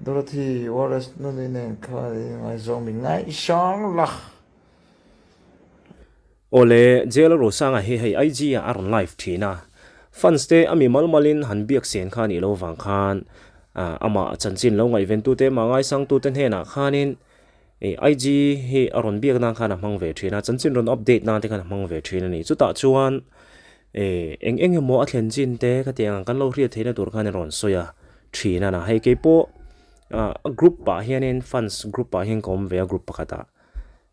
Dorothy, Wallace nuni nen khan in ngaihzawng min ngaihsang la. Awle, Jail Rosanga hi hei IG ah a rawn live thin a, fans te a mi mal malin han biak sen kha nih lo vang khan amah chanchin lo ngaihven tute mah ngaisang tute hnenah khanin IG hi a rawn biak nan khan a hmang ve thin a, chanchin rawn update nan te khan a hmang ve thin a ni. Chutah chuan eng eng emaw a thlen chin te khatiang ang kan lo hriat theihna tur khan a rawn sawi a thin a na. Hei keipawh a group ah hianin fans group ah hian ka awm ve a group pakhatah.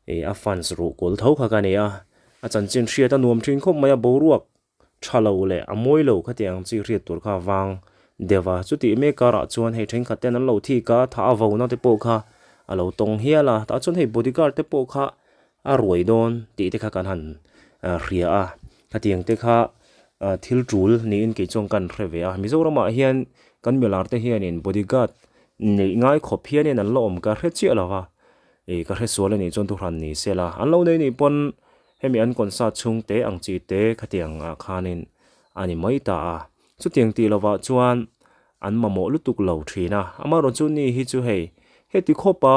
Ih a fans ruh kawl tho kha ka nei a, a chanchin hriat a nuam thin khawp mai a, boruak tha lo leh a mawi lo khatiang ang chi hriat tur kha a vang deuh a, chutih mek karah chuan hei thenkhat ten an lo thik a, thah a vo na te pawh kha a lo tawng hial a, tah chuan hei bodyguard te pawh kha a ruai dawn tih te kha kan han hria a, khatiang te kha thil tul niin kei chuan kan hre ve a, Mizoramah hian kan milar te hianin bodyguard neih ngai khawp hianin an la awm ka hre chiah lo va. Ih ka hre sual a nih chuan thuhran ni se la, an lo nei nih pawn hemi an concert chhung te ang chi te khatiang ah khanin a ni mai ta a, chutiang tih lovah chuan an mamawh lutuk lo thin a, amaherawhchu chu ni hi chu hei heti khawpa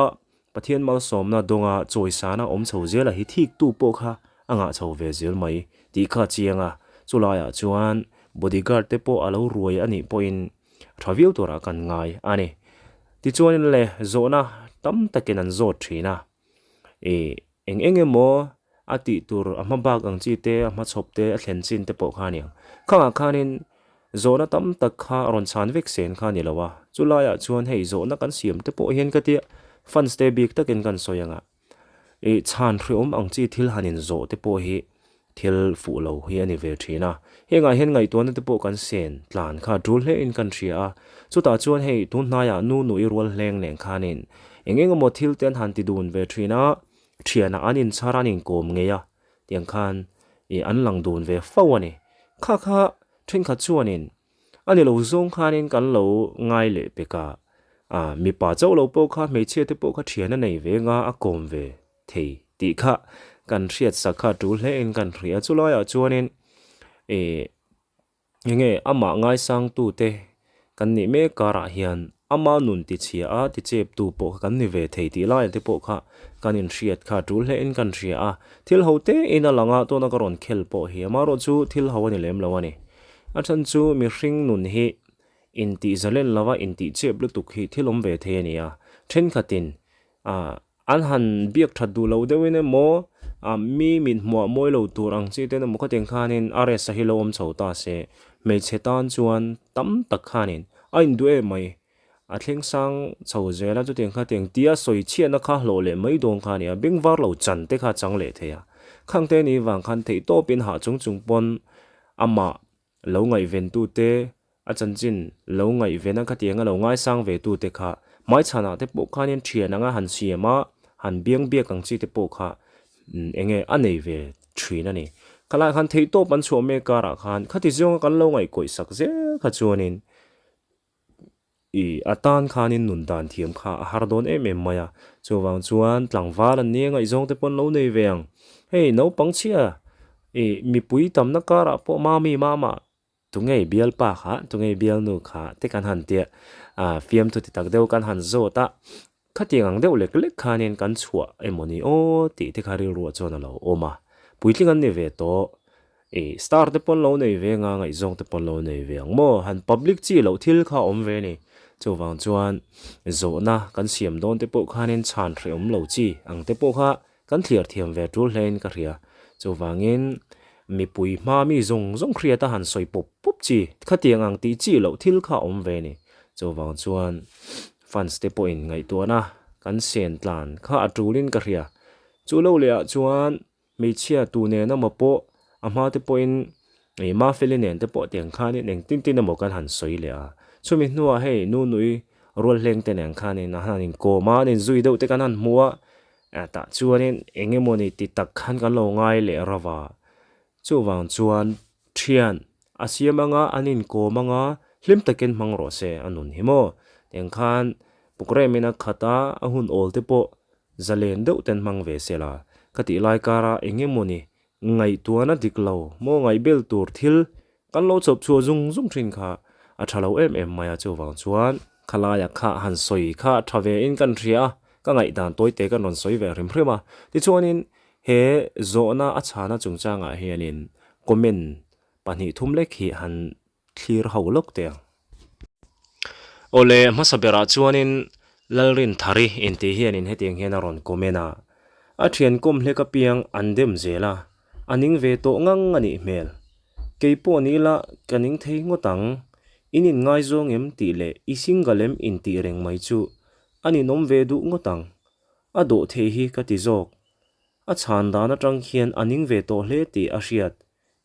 Pathian malsawmna dawnga chawisana awm chho zela hi thik tu pawh kha a ngah chho ve zel mai tih kha a chiang a, chulaiah chuan bodyguard te pawh a lo ruai a nih pawhin tha viau turah kan ngai a ni. Tichuanin le zawhna tam takin an zawt thin a, ih eng eng emaw a tih tur a hma bak ang chi te, a hma chhawp te, a thlen chin te pawh kha a ni ang. Khangah khanin zawhna tam tak kha rawn chhan vek sen kha a ni lo a, chulaiah chuan hei zawhna kan siam te pawh hian ka tia fans te bik takin kan sawi ang a. Ih chhan hreawm ang chi thil han inzawh te pawh hi thil fuh lo hi a ni ve thin a. Hengah hian ngaihtuahna te pawh kan sen tlan kha tul hle in kan hria a. Chutah chuan hei tun hnaiah nu nui rual hleng nen khanin eng eng emaw thil te an han ti dun ve thin a, thianah an inchhar an inkawm ngei a tiang khan ih an lang dun ve fo a ni. Kha kha thenkhat chuanin A ni lo zawng khanin kan lo ngai leh pek a, a mipa chauh lo pawh kha hmeichhia te pawh kha thian a nei ve nga a kawm ve thei tih kha kan hriat sak kha tul hle in kan hria. Chulaiah chuanin ih enge amah ngaisangtu te kan nih mek karah hian ama nun tichhia a tichep tu pawh kha kan ni ve thei tih laiah te pawh kha kan inhriat kha tul hle in kan hria a. Thil ho te in a lang a tuna ka rawn khel pawh hi amaherawhchu thil ho a ni lem lo a ni. A chhan chu mihring nun hi intih zalen lova intih chep lutuk hi thil awm ve thei a ni a, thenkhatin ah an han biak that duh lo deuhin emaw ah mi mit hmuah mawi lo tur ang chi ten emaw khatiang khanin a rest a hi lo awm chho ta se, hmeichhe tan chuan tam tak khanin a induh em mai, a thleng sang chho zel a, chutiang khatiang tia sawi chhiatna kha hlawh leh mai dawn kha a ni a, bengvar lo chan te kha a chang leh thei a, khang te ni vang khan theihtawpin hah chung chung pawn Amah lo ngaihventute, a chanchin lo ngaihven a khatianga lo ngaisang ve tute kha hmaichhanah te pawh khanin thian anga han siam a, han biang biak ang chi te pawh kha eng nge a nei ve thin a ni. Khalaiah khan theihtawp an chhuah mek karah khan khati zawnga kan lo ngaihkawih sak zel kha chuanin I a tan khanin nun dan thiam kha a har dawn em em mai a, chuvang chuan tlangval an nia ngaihzawng te pawh an lo nei ve ang. Hei naupang chhia i mipui tamna karah pawh mami mama tungei bialpa kha tungei bialnu kha te kan han tia a fiamthu ti tak deuh kan han zawt a, khatiang ang deuh lek lek khanin kan chhuah emaw ni aw tih te kha rilruah chuan a lo awm a, puitling an ni ve tawh. Ih, star te pawn lo nei ve nga, ngaihzawng te pawn lo nei ve ang maw? Han public chi loh thil kha a awm ve a ni. Chuvang chuan zawhna kan siam dawn te pawh khanin chhan hrehawm lo chi ang te pawh kha kan thliar thiam ve tul hlein ka hria. Chuvangin mipui hma mi zawng zawng hriata han sawi pawp pawp chi, khatiang ang tih chi loh thil kha a awm ve a ni. Chuvang chuan fans te pawhin ngaihtuahna kan sen tlan kha a tulin ka hria. Chu lo lehah chuan Hmeichhia tu nen emaw pawh a hma te pawhin ih Mafeli nen te pawh tiang khanin eng tin tin emaw kan han sawi leh a. Chumi hnuah hei Nunui rual hleng te nen khanin a han inkawm a, an inzui deuh te kan han hmu a, tah chuanin eng emaw ni ti tak khan kan lo ngai leh rauh a. Chuvang chuan thian a siam anga an inkawm anga hlim takin hmang rawh se a nun hi maw. Tiang khan pukremin a khat a, a hun awl te pawh Zalen deuh ten hmang ve se la, ka tih lai kara eng emawni ngaihtuahna dik lo maw ngaihbel tur thil kan lo chawp chhuah zung zung thin kha a tha lo em em mai a, chuvang chuan Khalaia kha han sawi kha tha ve in kan hria a, ka ngaihdan tawi te kan rawn sawi ve hrim hrim a. Tichuanin he zawhna a chhana chungchangah hianin comment pahnih thum lek hi han thlir ho lawk teh ang. Awle hmasa berah chuanin Lalrinthari intih hianin hetiang hian a rawn comment a, A thian kawm hlek apiang an dem zel a, a ning ve tawh ngang a nih hmel. Kei pawh ni ila ka ning thei ngawt ang. In inngaizawng em tih leh i single em intih reng mai chu a ninawm ve duh ngawt ang. A dawh thei hi ka ti zawk. A chhan dan atang khian a ning ve tawh hle tih a hriat.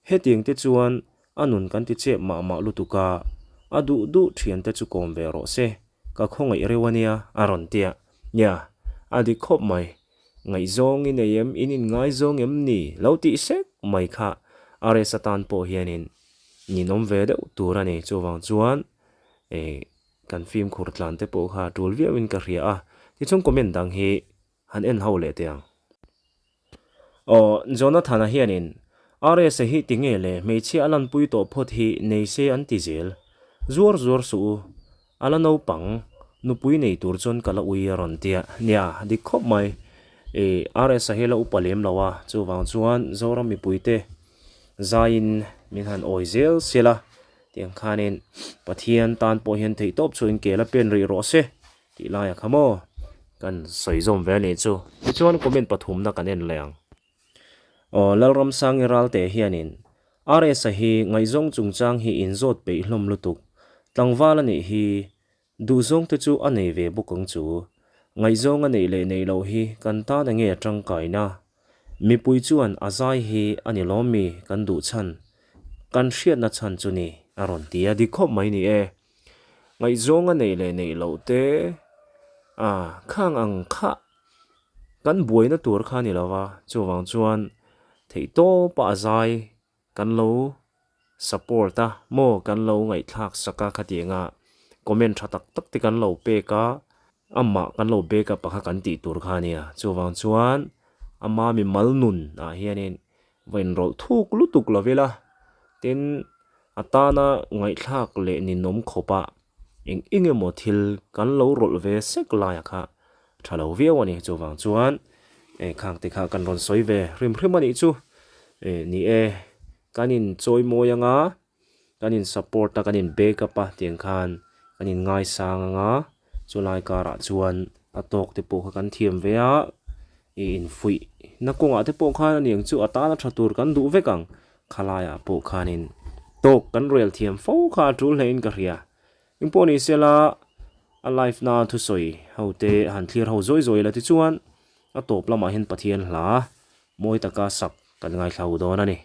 Hetiang te chuan a nun kan ti chep mah mah lutuk a, a duh duh thiante chu kawm ve rawh se, ka khawngaih reuh a nia a rawn tia. Nia, a dik khawp mai. Ngaihzawng i nei em, in inngaizawng em ni? Lo tih sek mai kha RS atan pawh hianin ninawm ve deuh tur a ni. Chuvang chuan eh kan fimkhur tlan te pawh kha tul viauin ka hria a. Tichuan comment dang hi han en ho leh teh ang. Aw, Jonathana hianin RS-a hi tinge le hmeichhia a lanpui tawh phawt hi nei se an ti zel. Zuar zuar suh u. A la naupang, nupui nei tur chuan ka la ui a rawn tia. Nia, dik khawp mai. I RS-a hi la upa lem lo a, chuvang chuan Zoram mipuite zaiin min han awi zel sil a, tiang khanin Pathian tan pawh hian theihtawp chu inkel a pen rih rawh se tih laiah kha maw kan sawi zawm ve a nih chu. Tichuan comment pathumna kan en leh ang. Aw Lalramsangi Ralte hianin RS-a hi ngaihzawng chungchang hi inzawt peih hlawm lutuk. Tlangval a nih hi duhzawng te chu a nei ve bawk ang chu. Ngaihzawng a neih leh neih loh hi kan tan enge a tangkaina? Mipui chuan a zai hi a ni lawm mi kan duh chhan? Kan hriatna chhan chu ni a rawn ti a, dik khawp mai ni e. Ngaihzawng a neih leh neih loh te a khang ang kha Kan buaina tur kha a ni lo va, chuvang chuan theihtawpa a zai kan lo support a maw kan lo ngaihthlak sak a khatianga comment tha tak tak te kan lo pek a, amah kan lo back up a kha kan tih tur kha a nia. Chuvang chuan ama mimal nun ah hianin va inrawlh thuk lutuk lo ila, tin a tana ngaihthlak leh ninawm khawpah eng eng emaw thil kan lo rawlh ve sek laiah kha tha lo viau a ni. Chuvang chuan eh khang te kha kan rawn sawi ve hrim hrim a nih chu. Eh ni e, kan in chawi mawi anga, kan in support a, kan in back up a tiang khan kan in ngaisang anga, chulai karah chuan a tawk te pawh kha kan thiam ve a, ih infuih na kawngah te pawh khan aniang chu a tana tha tur kan duh vek ang. Khalaiah pawh khanin tawk kan rel thiam fo kha a tul hlein ka hria. Engpawh ni sela a live na thusawi ho te han thlir ho zawi zawi la tichuan a tawp lamah hian Pathian hla mawi taka sak kan ngaithla hu dawn a ni.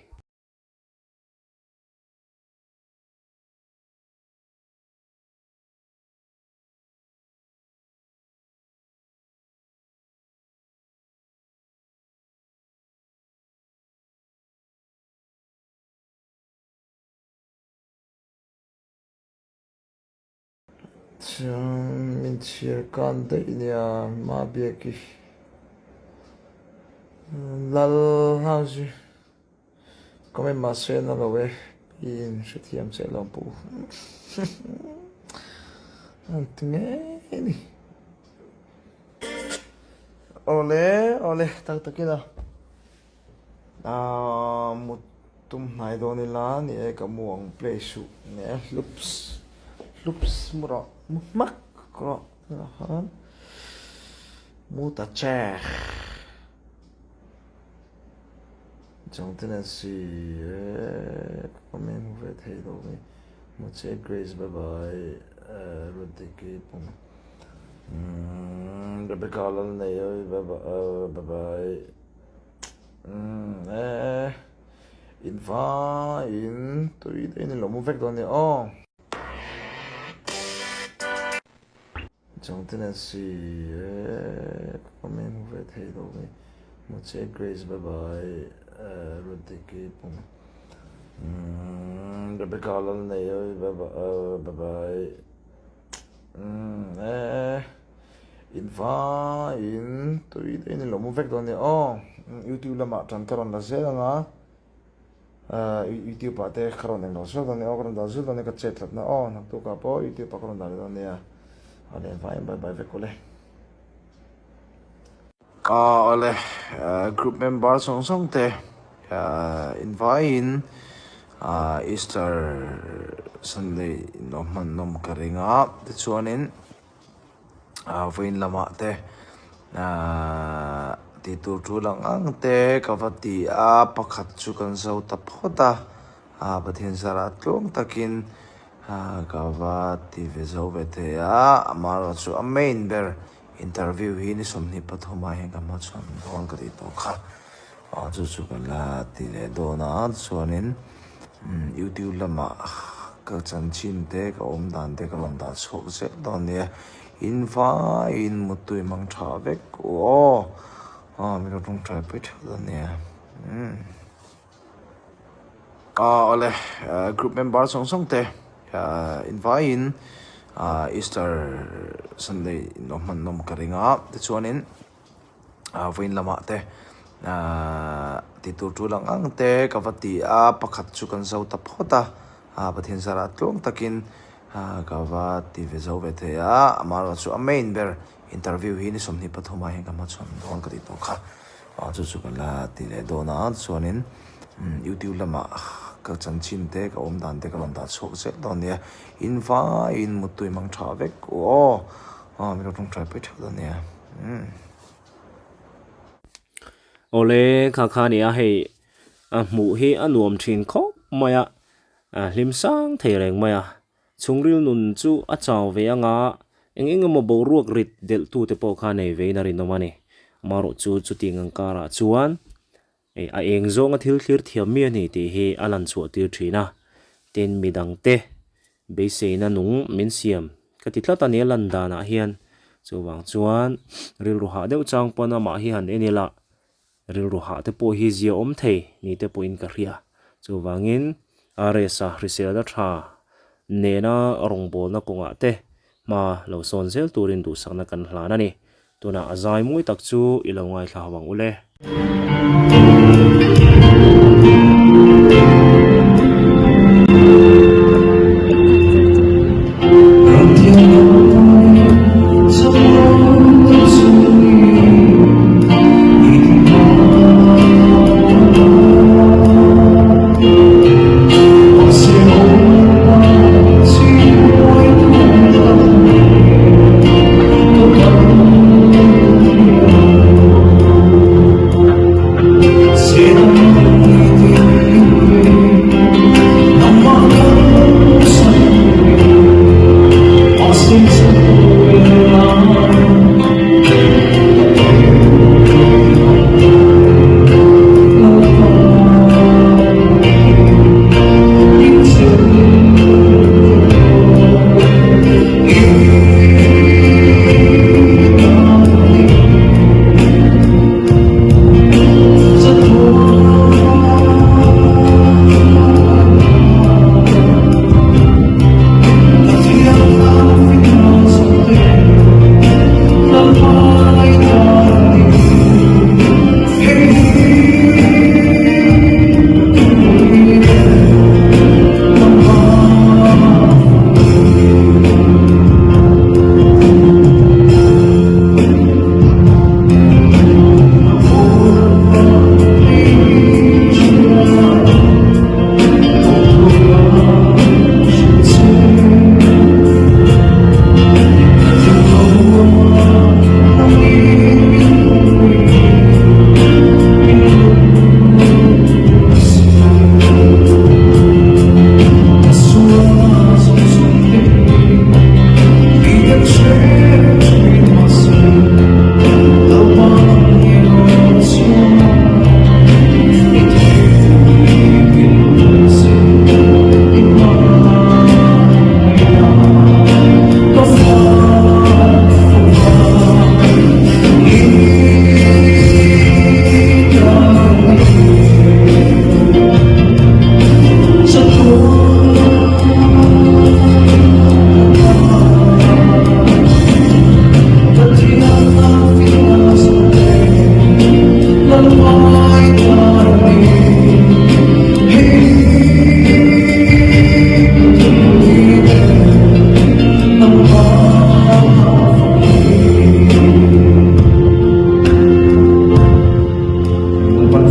Chuan min chhiar kan daih nia mah biak i lal hau chu comment mahse na lo e in hrethiam che lo pu an ti ngei ni awle awle tak takin a. Ahh mut tum hnai dawn ila ni e ka mu ang play suh ni e hlups hlups mu rawh mu hmak rawh tunah khan mu ta che changte nen si e ka comment hmu ve thei lo mai mu che Grace bye bye Ruatdiki pawh umm Rebecca Lalneiawi bye bye bye. Umm e in vaiin tui deuhin in lo mu vek dawn nia aw. Changte nen si e ka comment hmu ve thei lo mai mu che Grace bye bye Ruatdiki pawh umm Rebecca Lalneiawi bye bye bye umm e. In vaiin tui deuhin in lo mu vek dawn nia aw. Youtube lamah tan ka rawn la zel anga youtube ah te ka rawn englo zel dawn nia aw ka rawn dah zel dawn nia ka chet tlatna aw naktukah pawh youtube ah ka rawn dah leh dawn nia. Awle vai bye bye vek awle. Awle group member zawng zawng te invaiin Easter Sunday inlo hman nawm ka ring a tichuanin vawiin lamah te tih tur tul ang ang te ka va ti a pakhat chu kan zo ta phawt a Pathian zarah tluang takin ka va ti ve zo ve thei a amaherawhchu a main ber Interview hi ni 23 ah hian ka hmachhawn dawn ka tih tawh kha ah chu chu ka la ti leh dawn a chuanin youtube lamah ka chanchin te ka awm dan te ka rawn dah chhuak zel dawn nia in vaiin mutui mang tha vek u aw ah min rawn tawngtai pui theuh dawn nia umm. Awle group member zawng zawng te invaiin Easter Sunday inlo hman nawm ka ring a tichuanin vawiin lamah te tih tur tul ang ang te ka va ti a pakhat chu kan zo ta phawt a Pathian zarah tluang takin ka va ti ve zo ve thei a amaherawhchu a main ber Interview hi ni 23 ah hian ka hmachhawn dawn ka tih tawh kha chu chu ka la ti leh dawn a chuanin youtube lamah ka chanchin te ka awm dan te ka rawn dah chhuak zel dawn nia in vaiin mutui mang tha vek u aw min rawn tawngtai pui theuh dawn nia umm. Awle kha kha nia hei a hmuh hi a nuam thin khawp mai a hlim sang thei reng mai a. Chhungril nun chu a chau ve anga eng eng emaw boruak rit delh tute pawh kha nei vein a rinawm a ni. Amaherawh chu chutiang ang karah chuan a eng zawnga thil thlir thiam mi a ni tih hi a lan chhuah tir thin a. Tin, midangte beiseina nung min siam ka ti tlat a ni a lan danah hian. Chuvang chuan rilru hah deuh chang pawn amah hi han en ila Rilru hah te pawh hi zia awm thei ni te pawhin ka hria. Chuvangin RS-a hriselna tha nena rawngbawlna kawngah te hma lo sawn zel turin duhsakna kan hlan a ni. Tunah a zai mawi tak chu i lo ngaithla ho ang ule.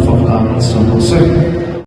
fak hla sa rawh se.